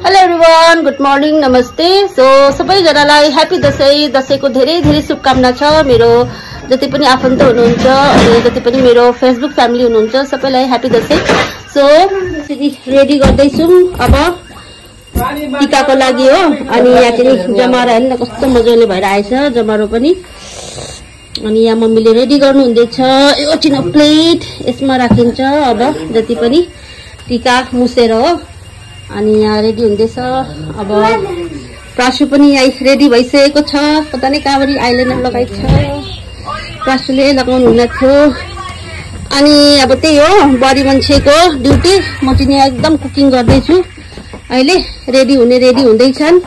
Hello everyone, good morning, नमस्ते। So सबैजनालाई happy Dashain. दसैँको धेरै धेरै शुभकामना छ। मेरो जति पनि आफन्त हुनुहुन्छ अनि जति पनि मेरो फेसबुक फ्यामिली हुनुहुन्छ सबैलाई ह्यापी दसैँ। सो रेडी गर्दैछौँ अब टिकाको लागि हो। अनि यहाँ चाहिँ जमारा हेर्नु कस्तो मजाले भएर आएछ जमारो पनि। अनि यहाँ मम्मीले रेडी गर्नु हुँदैछ। यो चिनो प्लेट यसमा राखिन्छ अब जति पनि टिका मुसेर हो। अनि यहाँ रेडी हुँदैछ। अब प्रासु पनि यहाँ रेडी भइसकेको छ। पता नै कहाँबाट आइलाइनर लगाएको छ। प्रासुले लगाउनु हुन थियो। अनि अब त्यही हो बडी मान्छेको ड्युटी। म चाहिँ यहाँ एकदम कुकिङ गर्दैछु। अहिले रेडी हुँदैछन्।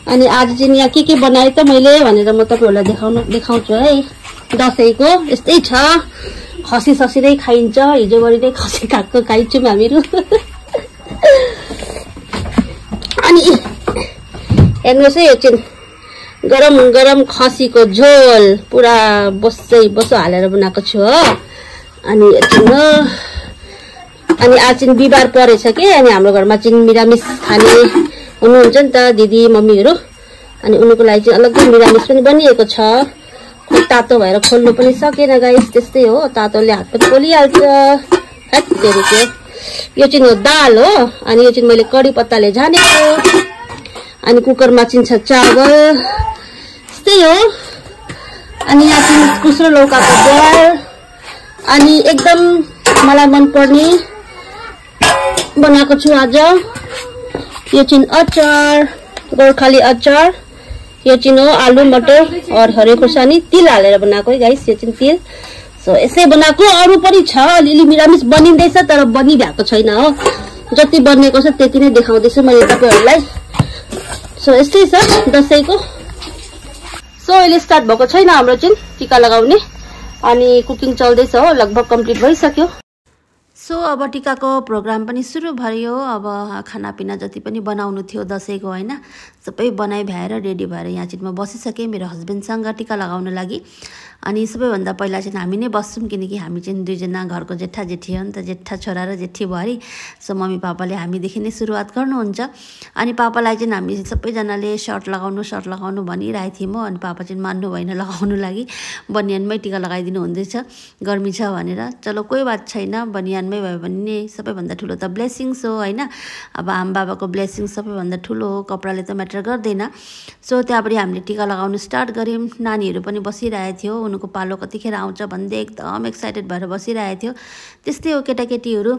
अनि आज चाहिँ यहाँ के बनाएँ त मैले भनेर म तपाईहरुलाई देखाउँछु है। दसैँको यस्तै छ। खसी ससी नै खाइन्छ। हिजोभरि नै खसी खाइन्छौँ हामीहरू। अनि हेर्नुहोस् है, यो चाहिँ गरम गरम खसीको झोल पुरा बसो हालेर बनाएको छु हो। अनि अनि आज चाहिँ बिहिबार परेछ कि। अनि हाम्रो घरमा चाहिँ निरामिस खाने हुनुहुन्छ नि त दिदी मम्मीहरू। अनि उनीहरूको लागि चाहिँ अलग्गै निरामिस पनि बनिएको छ। तातो भएर खोल्नु पनि सकेन गाइस। त्यस्तै हो, तातोले हात पनि पोलिहाल्छ। हेत्तेरिके यो चाहिँ दाल हो। अनि यो चाहिँ मैले कडी पत्ताले झानेको। अनि कुकरमा चाहिँ छ चावल। यस्तै हो। अनि यहाँ चाहिँ इस्कुस र लौकाको बल। अनि एकदम मलाई मनपर्ने बनाएको छु आज। यो चाहिँ अचार, गोर्खाली अचार। यो चाहिँ हो आलु मटर और हरियो खुर्सानी तिल हालेर बनाएको है गाइस। यो चाहिँ तिल। सो यसै बनाएको। अरू पनि छ, अलिअलि निरामिस बनिँदैछ तर बनिरहेको छैन हो। जति बनेको छ त्यति नै देखाउँदैछु मैले तपाईहरुलाई। सो यस्तै छ दसैँको। सो अहिले स्टार्ट भएको छैन हाम्रो चाहिँ टिका लगाउने। अनि कुकिङ चल्दैछ हो, लगभग कम्प्लिट भइसक्यो। सो अब टिकाको प्रोग्राम पनि सुरु भयो। अब खानापिना जति पनि बनाउनु थियो दसैँको हैन, सबै बनाइ भएर रेडी भएर यहाँ चाहिँ म बसिसकेँ मेरो हस्बेन्डसँग टिका लगाउन लागि। अनि सबैभन्दा पहिला चाहिँ हामी नै बस्छौँ किनकि हामी चाहिँ दुईजना घरको जेठा जेठी हो नि त, जेठा छोरा र जेठी बुहारी। सो मम्मी पापाले हामीदेखि नै सुरुवात गर्नुहुन्छ। अनि पापालाई चाहिँ हामी सबैजनाले सर्ट लगाउनु भनिरहेको थियौँ हो। अनि पापा चाहिँ मान्नु भएन लगाउनु लागि। बनियानमै टिका लगाइदिनु हुँदैछ गर्मी छ भनेर। चलो कोही बात छैन, बनियानमै भयो भने नि सबैभन्दा ठुलो त ब्लेसिङ्स हो हैन। अब आमा बाबाको ब्लेसिङ्स सबैभन्दा ठुलो हो, कपडाले त म्याटर गर्दैन। सो त्यहाँबाट हामीले टिका लगाउनु स्टार्ट गऱ्यौँ। नानीहरू पनि बसिरहेको थियो, उनको पालो कतिखेर आउँछ भन्दै एकदम एक्साइटेड भएर बसिरहेको थियो। त्यस्तै हो केटाकेटीहरू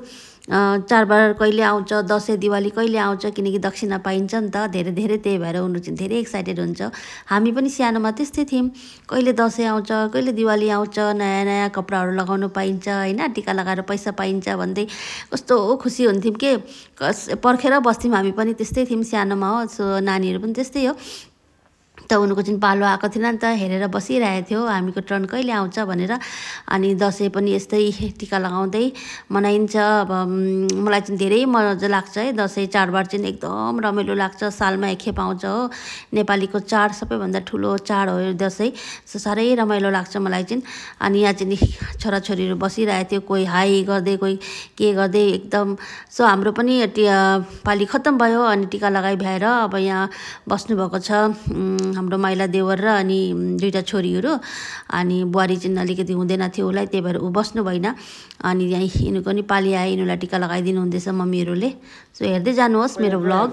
चाडबाड कहिले आउँछ, दसैँ दिवाली कहिले आउँछ किनकि दक्षिणा पाइन्छ नि त धेरै धेरै। त्यही भएर उनीहरू चाहिँ धेरै एक्साइटेड हुन्छ। हामी पनि सानोमा त्यस्तै थियौँ, कहिले दसैँ आउँछ कहिले दिवाली आउँछ, नयाँ नयाँ कपडाहरू लगाउनु पाइन्छ हैन, टिका लगाएर पैसा पाइन्छ भन्दै कस्तो खुसी हुन्थ्यौँ कि पर्खेर बस्थ्यौँ। हामी पनि त्यस्तै थियौँ सानोमा हो। सो नानीहरू पनि त्यस्तै हो। त उनको चाहिँ पालो आएको थिएन नि त, हेरेर बसिरहेको थियो हामीको टर्न कहिले आउँछ भनेर। अनि दसैँ पनि यस्तै टिका लगाउँदै मनाइन्छ। अब मलाई चाहिँ धेरै मजा लाग्छ है दसैँ चाडबाड चाहिँ एकदम रमाइलो लाग्छ। सालमा एकखेप आउँछ हो, नेपालीको चाड सबैभन्दा ठुलो चाड हो यो दसैँ। सो साह्रै रमाइलो लाग्छ मलाई चाहिँ। अनि यहाँ चाहिँ छोराछोरीहरू बसिरहेको थियो, कोही हाई गर्दै कोही के गर्दै एकदम। सो हाम्रो पनि पाली खत्तम भयो अनि टिका लगाइ भएर अब यहाँ बस्नुभएको छ हाम्रो माइला देवर र अनि दुईटा छोरीहरू। अनि बुहारी चाहिँ अलिकति हुँदैन थियो उसलाई, त्यही भएर ऊ बस्नु भएन। अनि यहाँ यिनीहरूको पनि पाली आए, यिनीहरूलाई टिका लगाइदिनु हुँदैछ मम्मीहरूले। सो हेर्दै जानुहोस् मेरो भ्लग।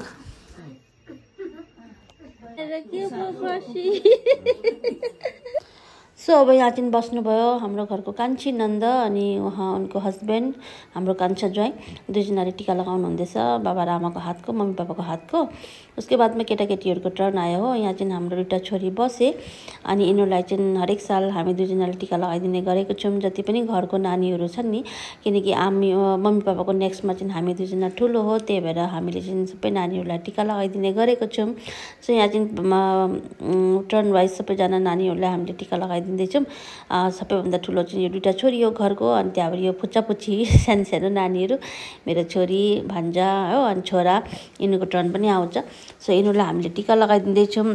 सो अब यहाँ चाहिँ बस्नुभयो हाम्रो घरको कान्छी नन्द अनि उनको हस्बेन्ड हाम्रो कान्छा ज्वाइँ। दुईजनाले टिका लगाउनु हुँदैछ, बाबा र आमाको हातको, मम्मी पापाको हातको। उसके बादमा केटाकेटीहरूको टर्न आयो हो। यहाँ चाहिँ हाम्रो दुईटा छोरी बसे। अनि यिनीहरूलाई चाहिँ हरेक साल हामी दुईजनाले टिका लगाइदिने गरेको छौँ जति पनि घरको नानीहरू छन् नि। किनकि मम्मी पापाको नेक्स्टमा चाहिँ हामी दुईजना ठुलो हो, त्यही भएर हामीले चाहिँ सबै नानीहरूलाई टिका लगाइदिने गरेको छौँ। सो यहाँ चाहिँ टर्न वाइज सबैजना नानीहरूलाई हामीले टिका लगाइदिँदैछौँ। सबैभन्दा ठुलो चाहिँ यो दुईटा छोरी हो घरको। अनि त्यहाँबाट यो पुच्ची सानो सानो नानीहरू, मेरो छोरी भान्जा हो अनि छोरा, यिनीहरूको टर्न पनि आउँछ। सो यिनीहरूलाई हामीले टिका लगाइदिँदैछौँ।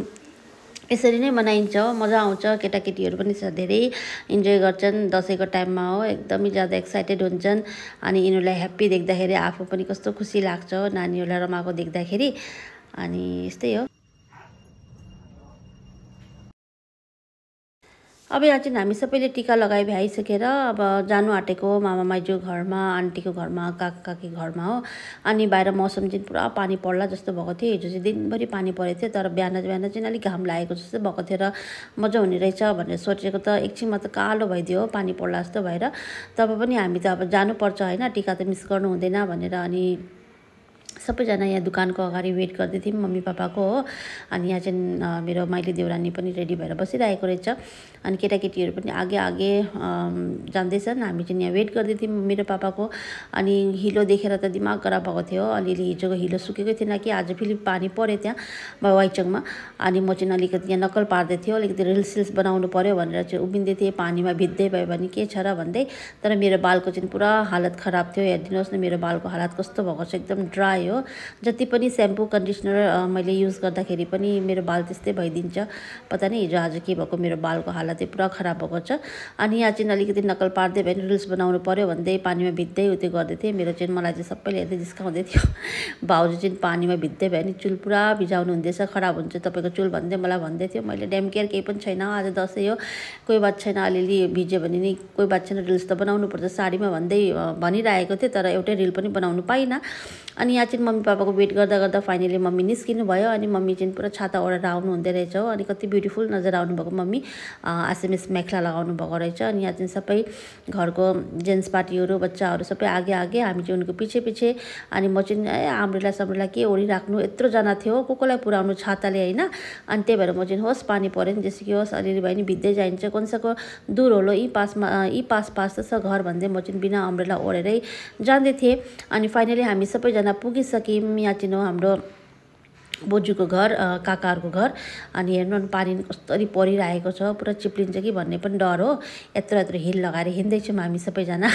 यसरी नै मनाइन्छ, मजा आउँछ। केटाकेटीहरू पनि धेरै इन्जोय गर्छन् दसैँको टाइममा हो, एकदमै ज्यादा एक्साइटेड हुन्छन्। अनि यिनीहरूलाई ह्याप्पी देख्दाखेरि आफू पनि कस्तो खुसी लाग्छ नानीहरूलाई रमाएको देख्दाखेरि। अनि यस्तै हो। अब यहाँ चाहिँ हामी सबैले टिका लगाइ भ्याइसकेर अब जानु आँटेको मामा माइजू घरमा, आन्टीको घरमा, काका काकी घरमा हो। अनि बाहिर मौसम चाहिँ पुरा पानी पर्ला जस्तो भएको थियो। हिजो चाहिँ दिनभरि पानी परेको थियो, तर बिहान चाहिँ अलिक घाम लागेको जस्तो भएको थियो र मजा हुने रहेछ भनेर सोचेको त एकछिनमा त कालो भइदियो पानी पर्ला जस्तो भएर। तब पनि हामी त अब जानुपर्छ होइन, टिका त मिस गर्नु हुँदैन भनेर। अनि सबैजना यहाँ दुकानको अगाडि वेट गर्दै थियौँ मम्मी पापाको हो। अनि यहाँ चाहिँ मेरो माइली देउरानी पनि रेडी भएर बसिरहेको रहेछ। अनि केटाकेटीहरू पनि आगे आगे जाँदैछन्, हामी चाहिँ यहाँ वेट गर्दै थियौँ मेरो पापाको। अनि हिलो देखेर त दिमाग खराब भएको थियो। अलिअलि हिजोको हिलो सुकेकै थिएन कि आज फेरि पानी पऱ्यो त्यहाँ वाइचङमा। अनि म चाहिँ अलिकति यहाँ नक्कल पार्दै थियो, अलिकति रिल्स सिल्स बनाउनु पऱ्यो भनेर चाहिँ उभिँदै थिएँ, पानीमा भिज्दै भयो भने के छ र भन्दै। तर मेरो बालको चाहिँ पुरा हालत खराब थियो। हेरिदिनुहोस् न मेरो बालको हालत कस्तो भएको छ, एकदम ड्राई हो। जति पनि सेम्पू कन्डिसनर मैले युज गर्दाखेरि पनि मेरो बाल त्यस्तै भइदिन्छ। पता नहीं हिजो आज के भएको, मेरो बालको हालत चाहिँ पुरा खराब भएको छ। अनि यहाँ चाहिँ अलिकति नक्कल पार्दै भयो, रिल्स बनाउनु पऱ्यो भन्दै पानीमा भिज्दै उत्यो गर्दै थिएँ। मेरो चाहिँ मलाई चाहिँ सबैले हेर्दै जिस्काउँदै थियो। भाउजू चाहिँ पानीमा भिज्दै भयो नि चुल पुरा भिजाउनु हुँदैछ, खराब हुन्छ तपाईँको चुल भन्दै मलाई भन्दै थियो। मैले ड्याम केयर केही पनि छैन, आज दसैँ हो, कोही बात छैन, अलिअलि भिज्यो भने नि कोही बात छैन, रिल्स त बनाउनु पर्छ साडीमा भन्दै भनिरहेको थिएँ। तर एउटै रिल पनि बनाउनु पाइनँ। अनि यहाँ चाहिँ मम्मी पापाको वेट गर्दा गर्दा फाइनली मम्मी निस्किनु भयो। अनि मम्मी चाहिँ पुरा छाता ओढेर आउनु हुँदै रहेछ हो। अनि कति ब्युटिफुल नजर आउनुभएको मम्मी, आसमिस मेख्ला लगाउनु भएको रहेछ। अनि यहाँ चाहिँ सबै घरको जेन्ट्स पार्टीहरू बच्चाहरू सबै आगे आगे, हामी चाहिँ उनको पछि पछि। अनि म चाहिँ आम्ब्रेला साम्ब्रेला के ओढिराख्नु, यत्रोजना थियो कसलाई पुऱ्याउनु छाताले होइन। अनि त्यही भएर म चाहिँ होस् पानी पऱ्यो नि जेसुकै होस् अलिअलि भयो नि भिज्दै जाइन्छ, कन्साको दूर होलो यी पास त छ घर भन्दै म चाहिँ बिना अम्ब्रेला ओढेरै जाँदै थिएँ। अनि फाइनली हामी सबैजना पुगिसक्यौँ। यहाँ चाहिँ हाम्रो बोजूको घर, काकाहरूको घर। अनि हेर्नु पानी कस्तरी परिरहेको छ, पुरा चिप्लिन्छ कि भन्ने पनि डर हो। यत्रो यत्रो हिल लगाएर हिँड्दैछौँ हामी सबैजना।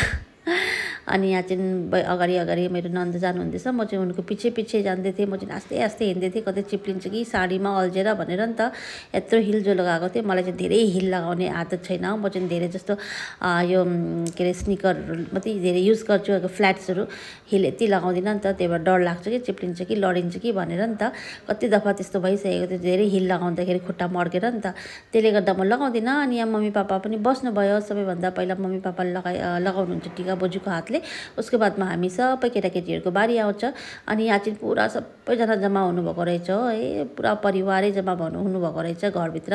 अनि यहाँ चाहिँ अगाडि अगाडि मेरो नन्द जानुहुँदैछ, म चाहिँ उनको पछि पछि जाँदै थिएँ। म चाहिँ आस्ते आस्ते हिँड्दै थिएँ, कतै चिप्लिन्छ कि साडीमा अल्झेर भनेर नि त यत्रो हिल जो लगाएको थिएँ। मलाई चाहिँ धेरै हिल लगाउने आदत छैन, म चाहिँ धेरै जस्तो यो के अरे स्निकर मात्रै धेरै युज गर्छु, फ्ल्याट्सहरू हिल यति लगाउँदिनँ नि त। त्यही भएर डर लाग्छ कि चिप्लिन्छ कि लडिन्छ कि भनेर नि त। कति दफा त्यस्तो भइसकेको थियो, धेरै हिल लगाउँदाखेरि खुट्टा मर्केर नि त, त्यसले गर्दा म लगाउँदिनँ। अनि यहाँ मम्मी पापा पनि बस्नुभयो। सबैभन्दा पहिला मम्मी पापाले लगाउनुहुन्छ टिका बोजूको हातले, उसको बादमा हामी सबै केटाकेटीहरूको बारी आउँछ। अनि यहाँ चाहिँ पुरा सबैजना जम्मा हुनुभएको रहेछ हो, पुरा परिवारै जम्मा हुनुभएको रहेछ घरभित्र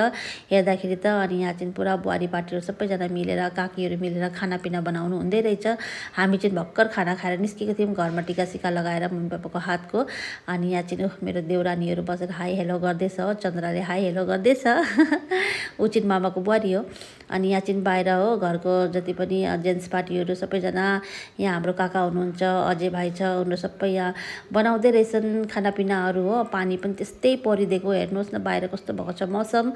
हेर्दाखेरि त। अनि यहाँ चाहिँ पुरा बुहारी पार्टीहरू सबैजना मिलेर, काकीहरू मिलेर खानापिना बनाउनु हुँदै रहेछ। हामी चाहिँ भर्खर खाना खाएर निस्केको थियौँ घरमा टिका सिका लगाएर मम्मी पापाको हातको। अनि यहाँ चाहिँ मेरो देउरानीहरू बसेर हाई हेलो गर्दैछ हो, चन्द्राले हाई हेलो गर्दैछ। ऊ चाहिँ मामाको बुहारी हो। अनि यहाँ चाहिँ बाहिर हो घरको जति पनि जेन्ट्स पार्टीहरू सबैजना, यहाँ हाम्रो काका हुनुहुन्छ, अजय भाइ छ, उनीहरू सबै यहाँ बनाउँदै रहेछन् खानापिनाहरू हो। पानी पनि त्यस्तै परिदिएको, हेर्नुहोस् न बाहिर कस्तो भएको छ मौसम।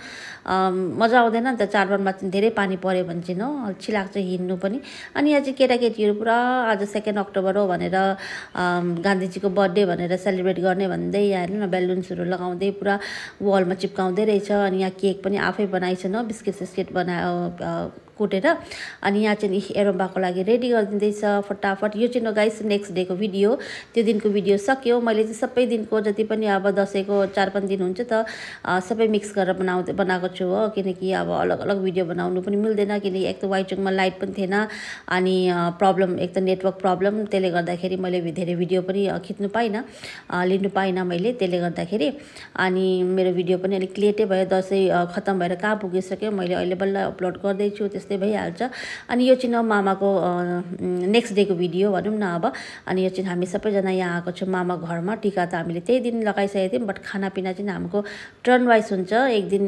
मजा आउँदैन नि त चाडबाडमा चाहिँ धेरै पानी पऱ्यो भने चाहिँ हो, अल्छी लाग्छ हिँड्नु पनि। अनि यहाँ चाहिँ केटाकेटीहरू पुरा आज 2 अक्टोबर हो भनेर गान्धीजीको बर्थडे भनेर सेलिब्रेट गर्ने भन्दै यहाँ हेर्नु न बेलुन्सहरू लगाउँदै पुरा वालमा चिप्काउँदै रहेछ। अनि यहाँ केक पनि आफै बनाइछन् हो, बिस्किट सिस्किट कुटेर। अनि यहाँ चाहिँ एरोम्बाको लागि रेडी गरिदिँदैछ फटाफट। यो चाहिँ गाइस नेक्स्ट डेको भिडियो, त्यो दिनको भिडियो सक्यो। मैले चाहिँ सबै दिनको जति पनि अब दसैँको 4-5 दिन हुन्छ त सबै मिक्स गरेर बनाएको छु हो। किनकि अब अलग अलग भिडियो बनाउनु पनि मिल्दैन, किनकि एक त वाइचङमा लाइट पनि थिएन, अनि प्रब्लम एक त नेटवर्क प्रब्लम, त्यसले गर्दाखेरि मैले धेरै भिडियो पनि खिच्नु पाइनँ, लिनु पाइनँ मैले, त्यसले गर्दाखेरि। अनि मेरो भिडियो पनि अलिक लेटै भयो, दसैँ खत्तम भएर कहाँ पुगिसक्यो, मैले अहिले बल्ल अपलोड गर्दैछु, त्यस्तै भइहाल्छ। अनि यो चाहिँ मामाको नेक्स्ट डेको भिडियो भनौँ न अब। अनि यो चाहिँ हामी सबैजना यहाँ आएको छौँ मामा घरमा। टिका त हामीले त्यही दिन लगाइसकेको थियौँ, बट खानापिना चाहिँ हाम्रो टर्न वाइज हुन्छ। एक दिन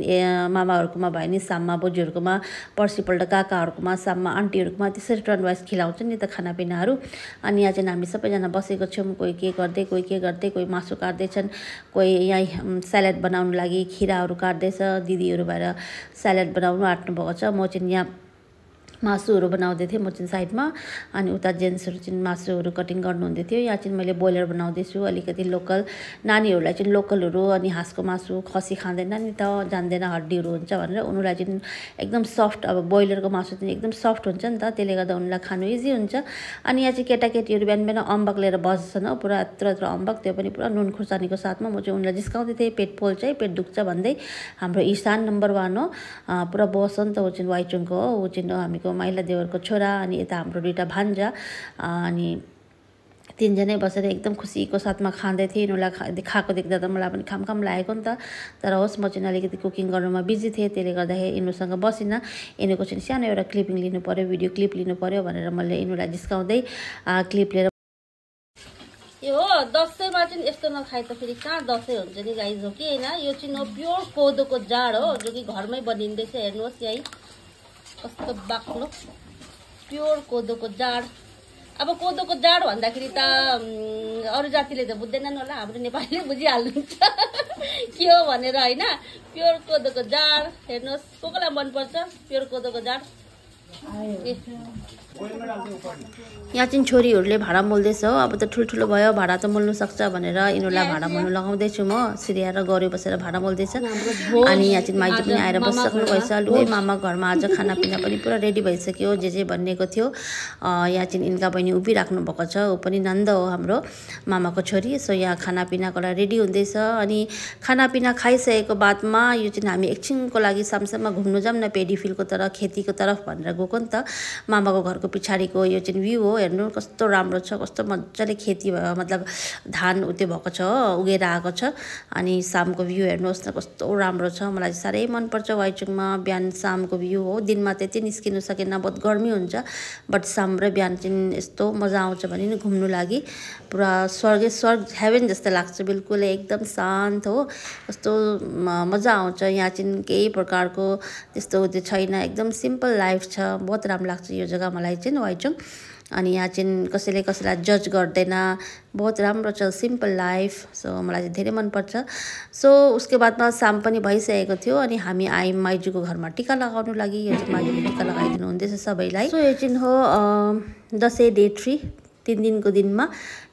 मामाहरूकोमा भयो नि साममा, बोजूहरूकोमा पर्सिपल्ट काकाहरूकोमा साममा, आन्टीहरूकोमा, त्यसरी टर्न वाइज खिलाउँछ नि त खानापिनाहरू। अनि यहाँ चाहिँ हामी सबैजना बसेको छौँ, कोही के गर्दै कोही मासु काट्दैछन्, कोही यहाँ स्यालेड बनाउनु लागि खिराहरू काट्दैछ, दिदीहरू भएर स्यालेड बनाउनु आँट्नु भएको छ। म चाहिँ यहाँ मासुहरू बनाउँदै थिएँ म चाहिँ साइडमा अनि उता जेन्ट्सहरू चाहिँ मासुहरू कटिङ गर्नुहुँदै थियो। यहाँ चाहिँ मैले बोइलर बनाउँदैछु अलिकति लोकल नानीहरूलाई चाहिँ लोकलहरू अनि हाँसको मासु खसी खाँदैन नि त जान्दैन हड्डीहरू हुन्छ भनेर उनीहरूलाई चाहिँ एकदम सफ्ट अब बोइलरको मासु चाहिँ एकदम सफ्ट हुन्छ नि त त्यसले गर्दा उनीहरूलाई खानु इजी हुन्छ। अनि यहाँ चाहिँ केटाकेटीहरू बिहान बिहान अम्बक लिएर बस्छन् हो पुरा यत्रो यत्रो अम्बक त्यो पनि पुरा नुन खुर्सानीको साथमा म चाहिँ उनीलाई जिस्काउँदै थिएँ पेट पोल्छ है पेट दुख्छ भन्दै। हाम्रो ईशान नम्बर 1 हो पुरा बस्छ नि त ऊ चाहिँ वाइचुङको हो ऊ चाहिँ हामीको माइला देवरको छोरा अनि यता हाम्रो दुईटा भान्जा अनि तीनजनै बसेर एकदम खुसीको साथमा खाँदै थिएँ। यिनीहरूलाई खाएको देख्दा त मलाई पनि खाम लागेको नि त तर होस् म चाहिँ अलिकति कुकिङ गर्नुमा बिजी थिएँ त्यसले गर्दाखेरि यिनीहरूसँग बसिनँ। यिनीहरूको चाहिँ सानो एउटा क्लिपिङ लिनु पर्यो भिडियो क्लिप लिनु पर्यो भनेर मैले यिनीहरूलाई जिस्काउँदै क्लिप लिएर यो हो दसैँमा चाहिँ यस्तो नखाए त फेरि कहाँ दसैँ हुन्छ नि गाइज हो कि होइन। यो चाहिँ हो प्योर कोदोको जाड हो जो कि घरमै बनिँदैछ हेर्नुहोस् यही कस्तो बाक्लो प्योर कोदोको जाड। अब कोदोको जाड भन्दाखेरि त अरू जातिले त बुझ्दैनन् होला हाम्रो नेपालीले बुझिहाल्नुहुन्छ के हो भनेर होइन। प्योर कोदोको जाड हेर्नुहोस् कसलाई मनपर्छ प्योर कोदोको जाड। यहाँ चाहिँ छोरीहरूले भाडा मोल्दैछ हो अब त ठुल्ठुलो भयो भाडा त मोल्नु सक्छ भनेर यिनीहरूलाई भाडा मोल्नु लगाउँदैछु म। श्रेया र गौरी बसेर भाडा मोल्दैछ अनि यहाँ चाहिँ माइजू पनि आएर बसिसक्नु भएछ। लु है मामा घरमा आज खानापिना पनि पुरा रेडी भइसक्यो जे बनिएको थियो। यहाँ चाहिँ इनका बहिनी उभिराख्नु भएको छ ऊ पनि नन्द हो हाम्रो मामाको छोरी। सो यहाँ खानापिनाको लागि रेडी हुँदैछ अनि खानापिना खाइसकेको बादमा यो चाहिँ हामी एकछिनको लागि सामसाममा घुम्नु जाऊँ न पेडीफिलको तरफ खेतीको तरफ भनेर गएको नि त। मामाको घरको पछाडिको यो चाहिँ भ्यू हो हेर्नु कस्तो राम्रो छ कस्तो मजाले खेती मतलब धान उत्यो भएको छ उगेर आएको छ। अनि शामको भ्यू हेर्नुहोस् न कस्तो राम्रो छ मलाई साह्रै मनपर्छ वाइचुङमा बिहान शामको भ्यू हो। दिनमा त्यति निस्किनु सकेन बहुत गर्मी हुन्छ बट शाम र बिहान चाहिँ यस्तो मजा आउँछ भने नि घुम्नु लागि पुरा स्वर्ग हेभेन जस्तो लाग्छ बिल्कुल एकदम शान्त हो कस्तो मजा आउँछ। यहाँ चाहिँ केही प्रकारको त्यस्तो त्यो छैन एकदम सिम्पल लाइफ छ बहुत राम्रो लाग्छ यो जग्गा मलाई चाहिँ वाइचुङ। अनि यहाँ चाहिँ कसैले कसैलाई जज गर्दैन बहुत राम्रो छ सिम्पल लाइफ। सो मलाई चाहिँ धेरै मनपर्छ। सो उसको बादमा शाम पनि भइसकेको थियो अनि हामी आयौँ माइजूको घरमा टिका लगाउनु लागि। यो चाहिँ माइजूले टिका लगाइदिनु हुँदैछ सबैलाई। सो यो चाहिँ हो दसैँ डे 3 3 दिनको दिनमा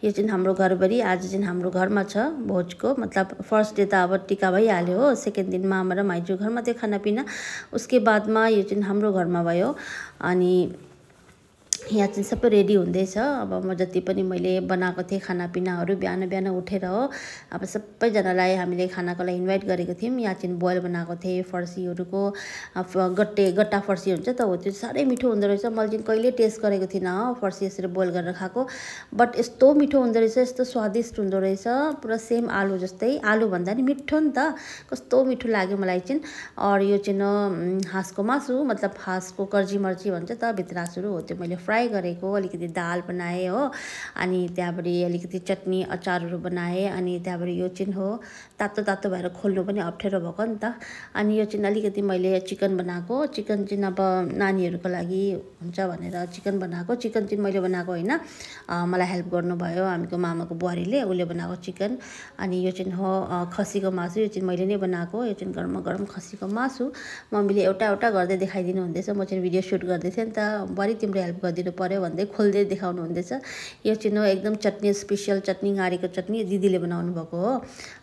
यो चाहिँ हाम्रो घरभरि आज चाहिँ हाम्रो घरमा छ भोजको मतलब फर्स्ट डे त अब टिका भइहाल्यो हो सेकेन्ड दिनमा हाम्रो माइजू घरमा थियो खानापिना उसके बादमा यो चाहिँ हाम्रो घरमा भयो। अनि यहाँ चाहिँ सबै रेडी हुँदैछ अब म जति पनि मैले बनाएको थिएँ खानापिनाहरू बिहान बिहान उठेर हो अब सबैजनालाई हामीले खानाको लागि इन्भाइट गरेको थियौँ। यहाँ चाहिँ बोइल बनाएको थिएँ फर्सीहरूको गट्टा फर्सी हुन्छ त हो त्यो साह्रै मिठो हुँदो रहेछ। मैले चाहिँ कहिले टेस्ट गरेको थिइनँ हो फर्सी यसरी बोइल गरेर खाएको बट यस्तो मिठो हुँदो रहेछ यस्तो स्वादिष्ट हुँदो रहेछ पुरा सेम आलु जस्तै आलु भन्दा नि मिठो नि त कस्तो मिठो लाग्यो मलाई चाहिँ। और यो चाहिँ हाँसको मासु मतलब हाँसको कर्जी मर्ची भन्छ त भित्रासुहरू हो त्यो मैले फ्राई गरेको अलिकति दाल बनाएँ हो अनि त्यहाँबाट अलिकति चटनी अचारहरू बनाएँ अनि त्यहाँबाट यो चाहिँ हो तातो तातो भएर खोल्नु पनि अप्ठ्यारो भएको नि त। अनि यो चाहिँ अलिकति मैले चिकन बनाएको चिकन चाहिँ अब नानीहरूको लागि हुन्छ भनेर चिकन बनाएको चिकन चाहिँ मैले बनाएको होइन मलाई हेल्प गर्नुभयो हामीको मामाको बुहारीले उसले बनाएको चिकन। अनि यो चाहिँ हो खसीको मासु यो चाहिँ मैले नै बनाएको यो चाहिँ गरम गरम खसीको मासु मम्मीले एउटा एउटा गर्दै देखाइदिनु हुँदैछ म चाहिँ भिडियो सुट गर्दै थिएँ नि त बुहारी तिम्रो हेल्प गरिदिनु पर्यो भन्दै खोल्दै देखाउनु हुँदैछ। यो चाहिँ हो एकदम चटनी स्पेसल चटनी गाडीको चटनी दिदीले बनाउनु भएको हो।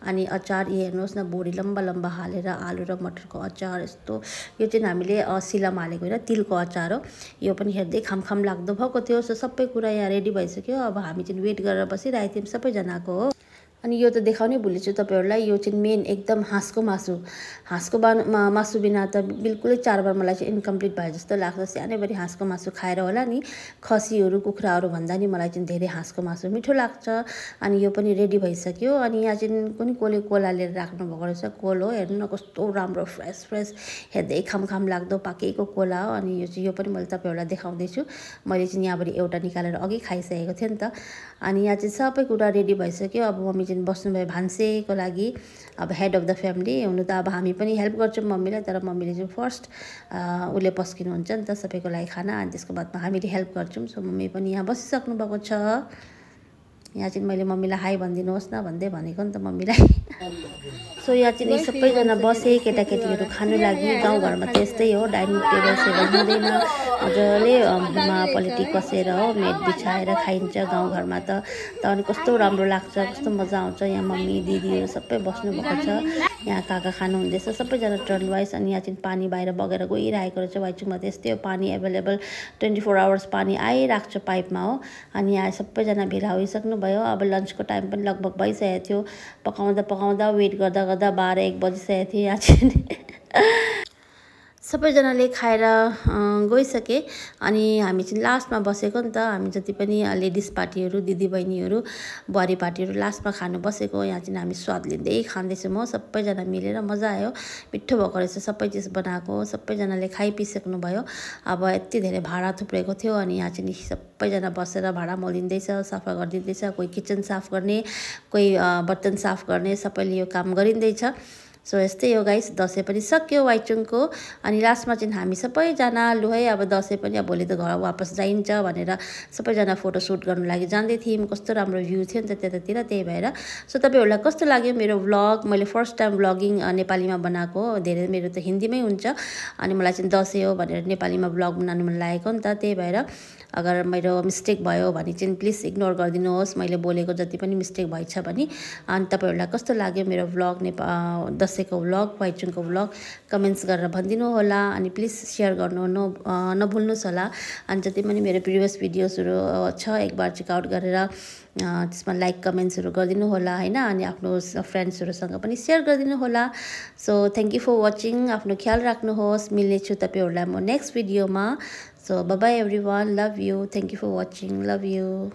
अनि अचार यो हेर्नुहोस् न बोडी लम्बा लम्बा हालेर आलु र मटरको अचार यस्तो यो चाहिँ हामीले सिलामा हालेको होइन तिलको अचार हो। यो पनि हेर्दै खाम लाग्दो भएको थियो। सो सबै कुरा यहाँ रेडी भइसक्यो अब हामी चाहिँ वेट गरेर बसिरहेको थियौँ सबैजनाको हो। अनि यो त देखाउनै भुलेछु तपाईहरुलाई यो चाहिँ मेन एकदम हाँसको मासु मासु बिना त बिल्कुलै चाडबाड मलाई चाहिँ इन्कम्प्लिट भए जस्तो लाग्छ। सानैभरि हाँसको मासु खाएर होला नि खसीहरू कुखुराहरू भन्दा नि मलाई चाहिँ धेरै हाँसको मासु मिठो लाग्छ। अनि यो पनि रेडी भइसक्यो। अनि यहाँ चाहिँ कुनै कोले कोला लिएर राख्नु भएको रहेछ कोल हो हेर्नु न कस्तो राम्रो फ्रेस हेर्दै खाम लाग्दो पाकेको कोला हो। अनि यो पनि मैले तपाईहरुलाई देखाउँदैछु। मैले चाहिँ यहाँबाट एउटा निकालेर अघि खाइसकेको थिएँ नि त। अनि यहाँ चाहिँ सबै कुरा रेडी भइसक्यो। अब मम्मी चाहिँ बस्नुभयो भान्सेको लागि अब हेड अफ द फ्यामिली हुनु त अब हामी पनि हेल्प गर्छौँ मम्मीलाई तर मम्मीले चाहिँ फर्स्ट उसले पस्किनुहुन्छ नि त सबैको लागि खाना अनि त्यसको बादमा हामीले हेल्प गर्छौँ। सो मम्मी पनि यहाँ बसिसक्नु भएको छ। यहाँ चाहिँ मैले मम्मीलाई हाई भनिदिनुहोस् न भन्दै भनेको नि त मम्मीलाई। सो यहाँ चाहिँ सबैजना बसे केटाकेटीहरू खानु लागि। गाउँघरमा त यस्तै हो, डाइनिङ टेबल सेबल हुँदैन, मजाले पलेटी कसेर हो मेट बिछाएर खाइन्छ गाउँघरमा त। अनि कस्तो राम्रो लाग्छ, कस्तो मजा आउँछ। यहाँ मम्मी दिदीहरू सबै बस्नुभएको छ, यहाँ काका खानु हुँदैछ, सबैजना टर्न वाइज। अनि यहाँ चाहिँ पानी बाहिर बगेर गइरहेको रहेछ। वाइचुङमा त यस्तै हो, पानी एभाइलेबल 24 आवर्स पानी आइरहेको छ पाइपमा हो। अनि यहाँ सबैजना भेला होइसक्नुभयो। अब लन्चको टाइम पनि लगभग भइसकेको थियो। पकाउँदा पकाउँदा वेट गर्दा गर्दा 12-1 बजिसकेको थियो। यहाँ चाहिँ सबैजनाले खाएर गइसके। अनि हामी चाहिँ लास्टमा बसेको नि त, हामी जति पनि लेडिज पार्टीहरू, दिदीबहिनीहरू, बुहारी पार्टीहरू लास्टमा खानु बसेको। यहाँ चाहिँ हामी स्वाद लिँदै खाँदैछौँ हो, सबैजना मिलेर। मजा आयो, मिठो भएको रहेछ सबै चिज बनाएको। सबैजनाले खाइपिसक्नु भयो। अब यति धेरै भाँडा थुप्रेको थियो। अनि यहाँ चाहिँ सबैजना बसेर भाँडा मोलिँदैछ, सफा गरिदिँदैछ। कोही किचन साफ गर्ने, कोही बर्तन साफ गर्ने, सबैले यो काम गरिँदैछ। सो यस्तै हो गाइस, दसैँ पनि सक्यो वाइचुङको। अनि लास्टमा चाहिँ हामी सबैजना लु है अब दसैँ पनि अब भोलि त घर वापस जाइन्छ भनेर सबैजना फोटोसुट गर्नु लागि जाँदै थियौँ। कस्तो राम्रो भ्यू थियो नि त त्यतातिर, त्यही भएर। सो तपाईँहरूलाई कस्तो लाग्यो मेरो व्लग? मैले फर्स्ट टाइम व्लगिङ नेपालीमा बनाएको, धेरै मेरो त हिन्दीमै हुन्छ। अनि मलाई चाहिँ दसैँ हो भनेर नेपालीमा व्लग बनाउनु मन लागेको नि त, त्यही भएर अगर मेरो मिस्टेक भयो भने चाहिँ प्लिज इग्नोर गरिदिनुहोस्, मैले बोलेको जति पनि मिस्टेक भएछ भने। अनि तपाईँहरूलाई कस्तो लाग्यो मेरो व्लग, दसैँको व्लग, वाइचुङको व्लग कमेन्ट्स गरेर भनिदिनु होला। अनि प्लिज सेयर गर्नु नभुल्नुहोस् होला। अनि जति पनि मेरो प्रिभियस भिडियोजहरू छ एकबार चेकआउट गरेर त्यसमा लाइक कमेन्ट्सहरू गरिदिनु होला हैन। अनि आफ्नो फ्रेन्ड्सहरूसँग पनि सेयर गरिदिनु होला। So thank you for watching. आफ्नो ख्याल राख्नुहोस्। मिल्नेछु तपाईँहरूलाई म नेक्स्ट भिडियोमा। So bye bye everyone, love you, thank you for watching, love you.